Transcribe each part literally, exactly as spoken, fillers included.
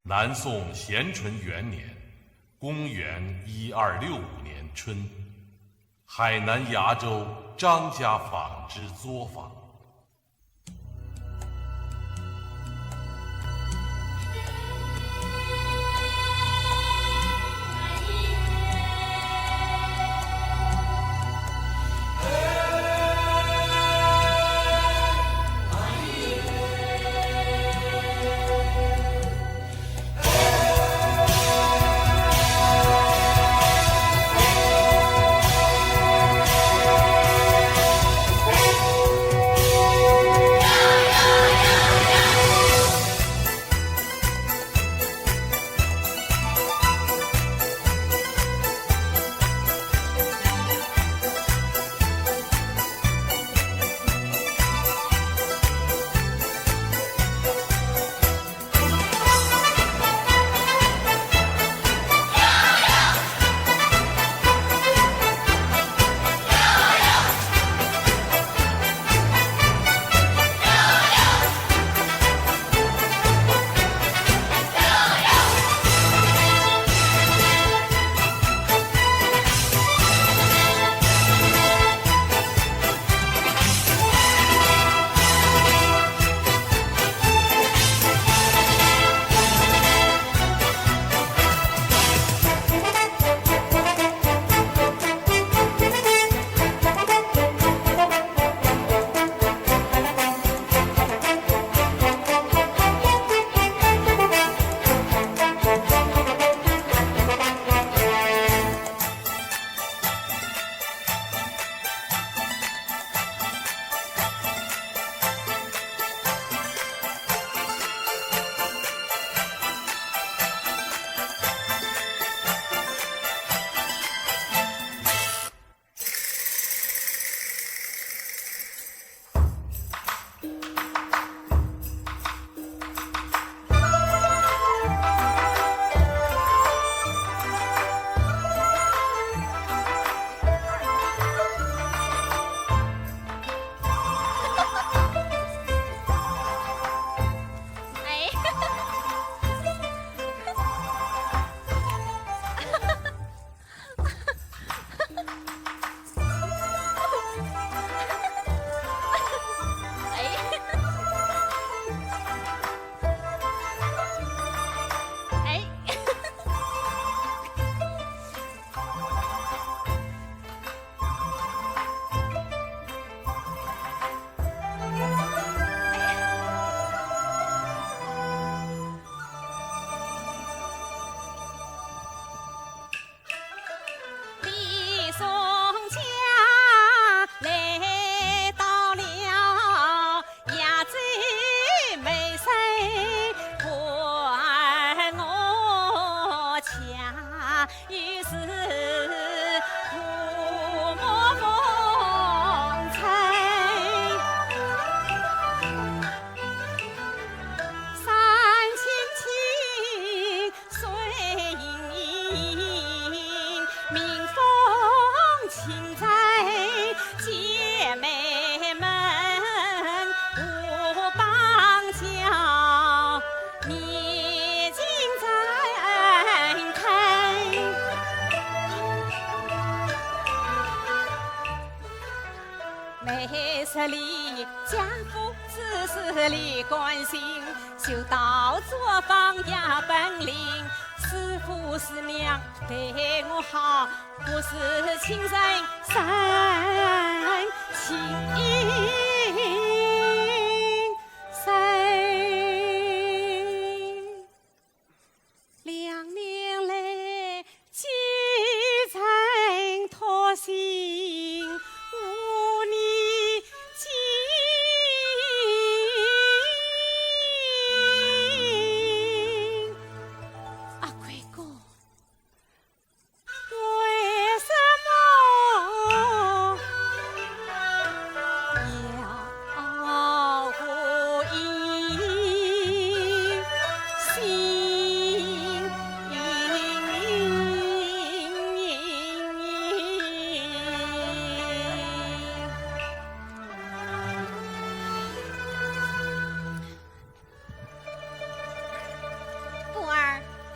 南宋咸淳元年，公元一二六五年春，海南崖州张家坊之作坊。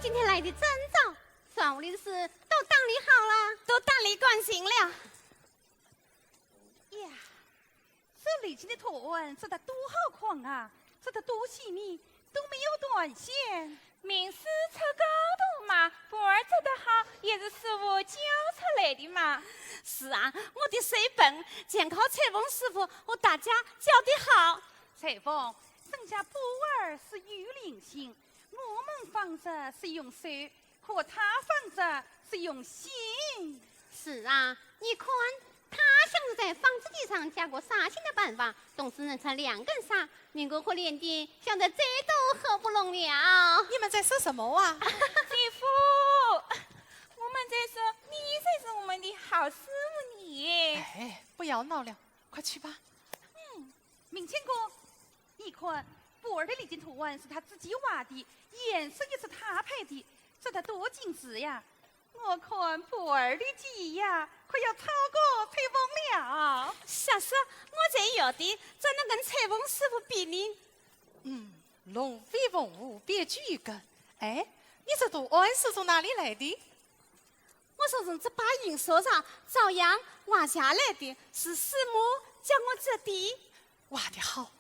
今天来得真早，庄屋里的事都打理好了。都打理干净了。呀，这礼金的图案做得多好看啊，做得多细密，都没有断线。名师出高徒嘛，徒儿做得好，也是师傅教出来的嘛。是啊，我的虽笨，全靠翠凤师傅和大家教得好。翠凤，人家徒儿是有灵性，我们仿着是用手，可他仿着是用心。是啊，你看，他像是在纺织机上加过纱线的办法，总是能穿两根纱，明哥和连弟想着这都合不拢了。你们在说什么啊？姐夫，我们在说你才是我们的好师傅呢。哎，不要闹了，快去吧。嗯，明乾哥，你看，徒儿的礼金图案是他自己画的，颜色也是他配的，这得多精致呀！我看徒儿的技艺呀，快要超过翠凤了。啥说，我才有的，怎能跟翠凤师傅比呢？嗯，龙飞凤舞别具一格。哎，你这图案是从哪里来的？我是从这把印刷上照样画下来的，是师母教我做的。画得好，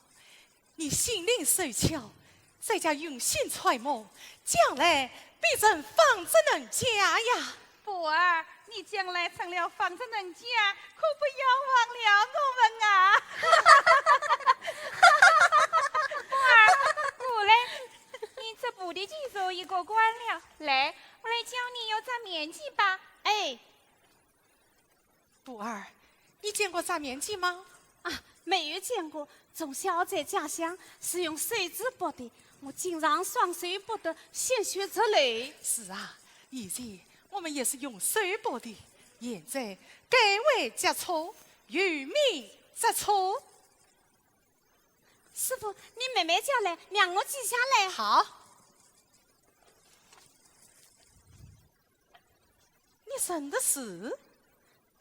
你心灵手巧，在家用心揣摩，将来必成纺织能家呀。徒儿，你将来成了纺织能家，可不要忘了我们啊。徒儿，过来，你这步的技术已过关了，来，我来教你用扎棉髻吧。哎，徒儿，你见过扎棉髻吗？啊，没有见过。从小在家乡是用手指剥的，我经常双手不得，鲜血直流。是啊，以前我们也是用手剥的，现在改为夹锄，由棉扎锄。师傅，你慢慢教来，让我记下来。好。 你认得字？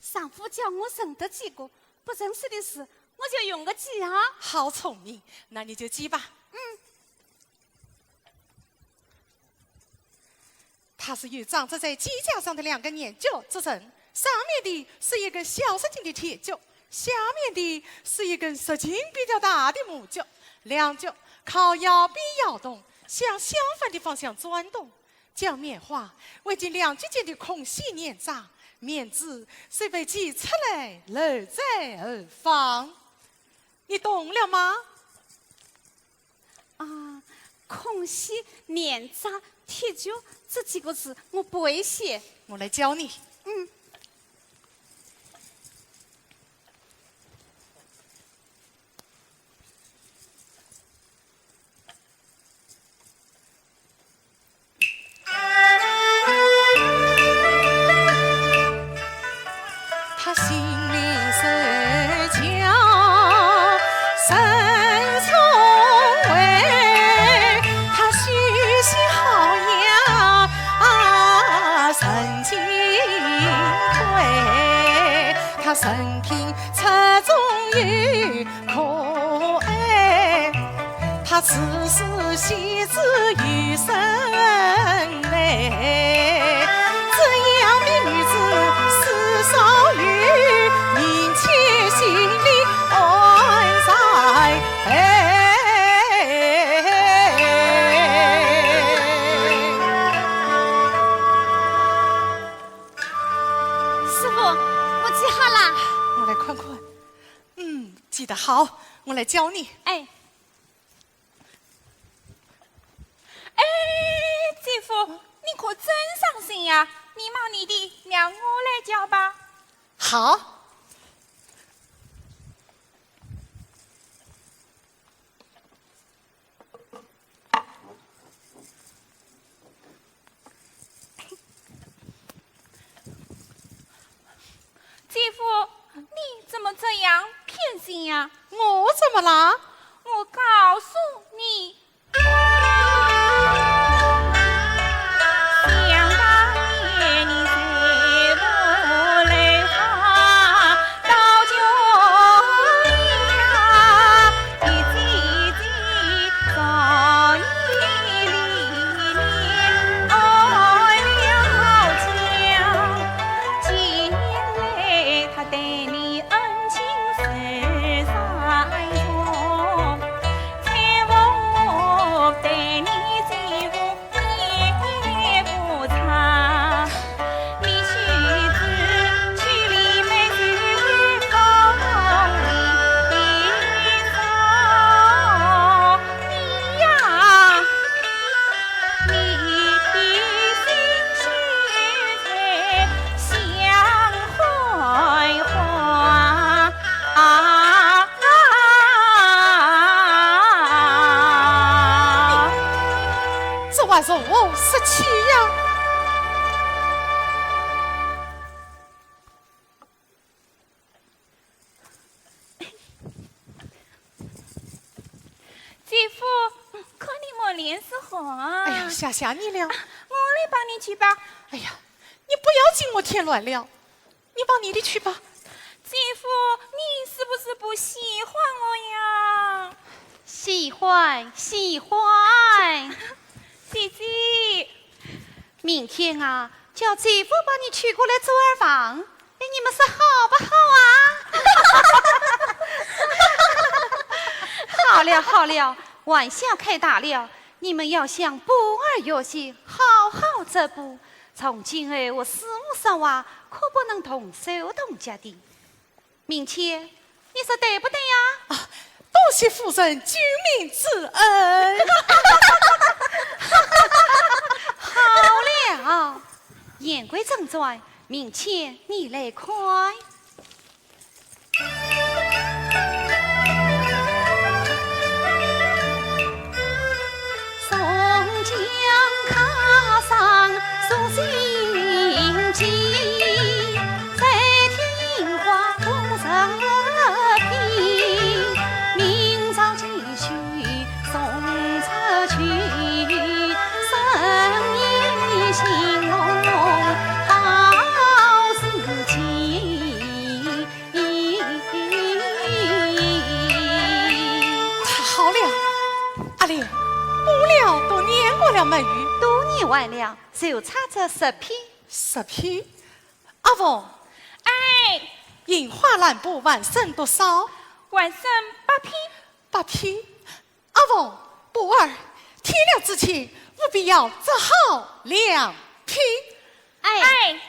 丈夫教我认得几个，不认识的字，我就用个记啊。好聪明，那你就记吧。嗯。它是由长着在肩胛上的两根眼角组成，上面的是一根小十斤的铁角，下面的是一根十斤比较大的木角，两角靠腰边摇动，向相反的方向转动。 将棉花围进两角间的空隙捻扎，棉子随被挤出来，留在后方。你懂了吗？啊，空隙、捻扎、铁角这几个字我不会写。我来教你。嗯。 他心里是叫沈聪慧，他学习好呀，啊，神经退，他人品出众又可爱，他自是喜之又生美。这样的女子是少有，人皆心里安然。哎，师傅，我记好了。我来看看。 嗯，记得好，我来教你。哎。哎，姐夫，你可真上心呀！你忙你的，让我来教吧。好。 姐夫，你怎么这样偏心呀？我怎么啦？我告诉你，想当年你是我来好，到今呀，你姐姐早已离你而如何说起呀？姐夫，看你满脸是汗啊。哎呀，吓吓你了。啊，我来帮你去吧。哎呀，你不要给我添乱了。 你忙你的去吧。姐夫，你是不是不喜欢我呀？喜欢，喜欢。姐姐。明天啊，叫姐夫把你娶过来做二房，哎，你们说好不好啊？好了，好了，玩笑开大了，你们要向宝二学习，好好织布。 从今后我四五十话，可不能动手动脚的。明倩，你说对不对呀？啊，多谢夫人救命之恩。好了，言归正传，明倩，你来看。 太好了，阿莲，布料都捻过了没有？都捻完了，就差这十匹。十匹？阿凤。哎。印花蓝布完整多少？完整八匹。八匹。 阿凤、宝二，天亮之前务必要织好两匹。哎。哎。